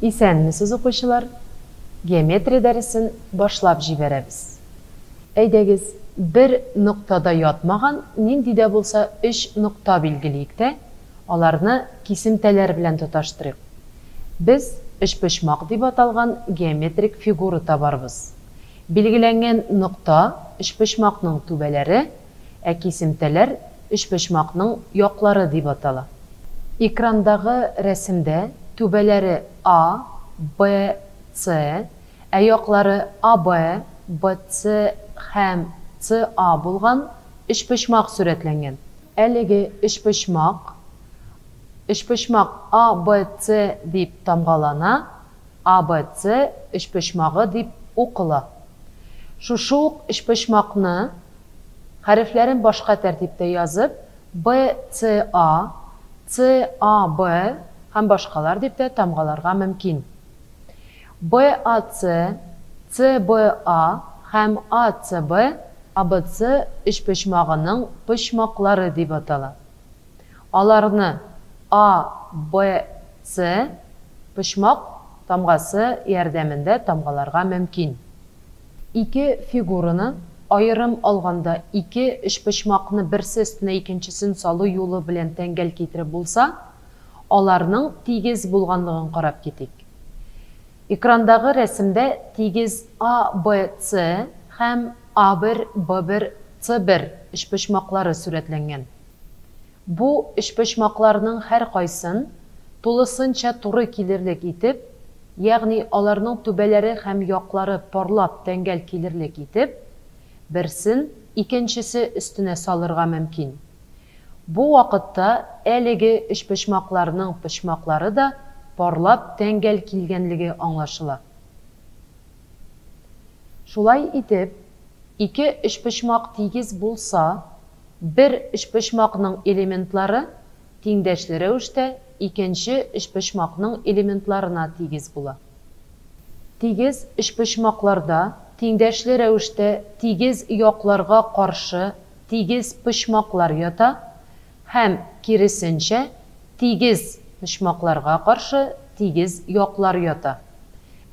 Исәнмесез, укучылар! Геометрия дәресен башлап җибәрәбез. Әйдәгез, бер ноктада ятмаган нинди дә булса өч нокта билгелиек тә, аларны кисемтәләр белән тоташтырыйк. Без өчпочмак дип аталган геометрик фигура табарбыз. Билгеләнгән нокта өчпочмакның түбәләре, ә кисемтәләр өчпочмакның яклары дип атала. Экрандагы рәсемдә түбәләре А, Б, С, ә яклары АБ, БС һәм СА булган өчпочмак сурәтләнгән. Әлеге өчпочмак өчпочмак АБС дип тамгалана, АБС өчпочмагы дип укыла. Шушы ук өчпочмакны хәрефләрен башка тәртиптә язып, БСА, САБ һәм башкалар дип тә тамгаларга мөмкин. БАС, СБА һәм АСБ АБС өчпочмагының почмаклары дип атала. Аларны А, Б, С почмак тамгасы ярдәмендә тамгаларга мөмкин. Ике фигураны, аерым алганда ике өчпочмакны берсе өстенә икенчесен салу юлы белән тәңгәл китереп булса, аларның тигез булганлыгын карап китик. Экрандагы рәсемдә тигез АБС һәм А1, Б1, С1 өчпочмаклары сурәтләнгән. Бу өчпочмакларның һәркайсын тулысынча туры килерлек итеп, ягъни аларның түбәләре һәм яклары парлап тәңгәл килерлек итеп, берсен икенчесе өстенә салырга мөмкин. Бу вакытта әлеге өчпочмакларның почмаклары да парлап тәңгәл килгәнлеге аңлашыла. Шулай итеп, ике өчпочмак тигез булса, бер өчпочмакның элементлары тиңдәшле рәвештә икенче өчпочмакның элементларына тигез була. Тигез өчпочмакларда тиңдәшле рәвештә тигез якларга каршы тигез почмаклар ята һәм, киресенчә, тигез почмакларга каршы тигез яклар ята.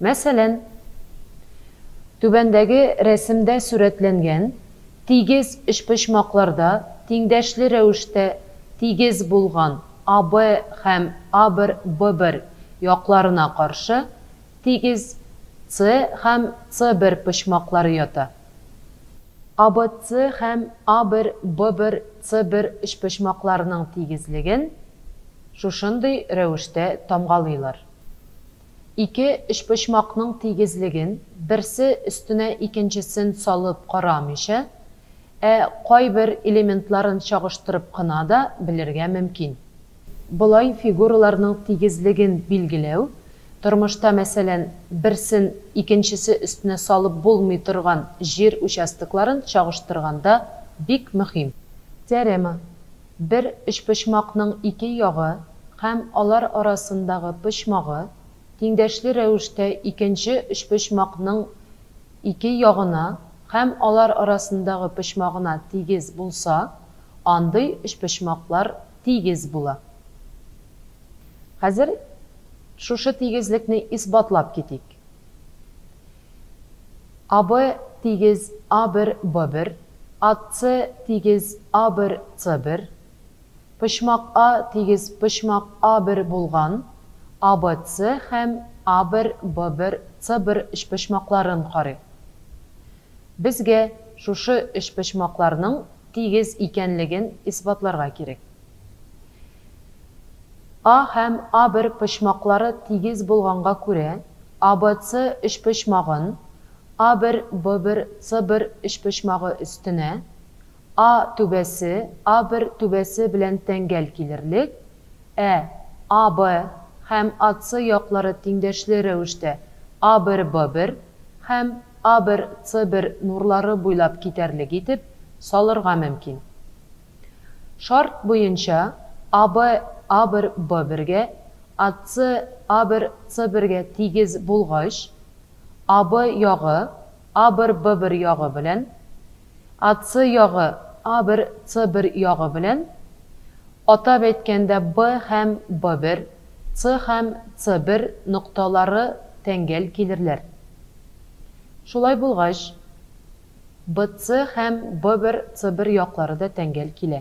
Мәсәлән, түбәндәге рәсемдә сурәтләнгән тигез өчпочмакларда тиңдәшле рәвештә тигез булган АБ һәм А1, Б1 якларына каршы тигез С һәм С1 почмаклары ята. АБС һәм А1, Б1, С1 өчпочмакларының тигезлеген шушындый рәвештә тамгалыйлар. Ике өчпочмакның тигезлеген берсе өстенә икенчесен салып карамыйча, ә кайбер элементларын чагыштырып кына да белергә мөмкин. Болай фигураларның тигезлеген билгеләү, тормышта, мәсәлән, берсен икенчесе өстенә салып булмый торган җир участокларын чагыштырганда бик мөһим. Теорема. Бер өчпочмакның ике ягы һәм алар арасындагы почмагы тиңдәшле рәвештә икенче өчпочмакның ике ягына һәм алар арасындагы почмагына тигез булса, андый өчпочмаклар тигез була. Хәзер шушы тигезлекне исбатлап китик. АБ тигез А1 Б1, АС тигез А1 С1, почмак А тигез почмак А1 булган АБС һәм А1 Б1 С1 өчпочмакларын карыйк. Безгә шушы өчпочмакларның тигез икәнлеген исбатларга кирәк. А һәм А1 почмаклары тигез булганга күрә, АБС өчпочмагын А1 Б1 С1 өчпочмагы өстенә А түбәсе А1 түбәсе белән тәңгәл килерлек, ә АБ һәм АС яклары тиңдәшле рәвештә А1 Б1 һәм А1 С1 нурлары буйлап китәрлек итеп салырга мөмкин. Шарт буенча АБ А1 Б1-гә, АС А1 С1-гә тигез булгач, АБ ягы А1 Б1 ягы белән, АС ягы А1 С1 ягы белән, атап әйткәндә Б һәм Б1, С һәм С1 нокталары тәңгәл килерләр. Шулай булгач, BC һәм B1 C1 яклары да тәңгәл килә.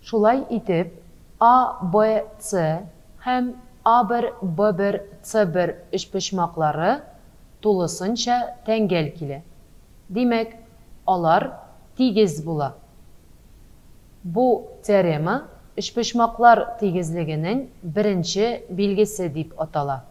Шулай итеп, ABC һәм A1 B1 C1 өчпочмаклары тулысынча тәңгәл килә. Димәк, алар тигез була. Бу теорема өчпочмаклар тигезлегенең беренче билгесе дип атала.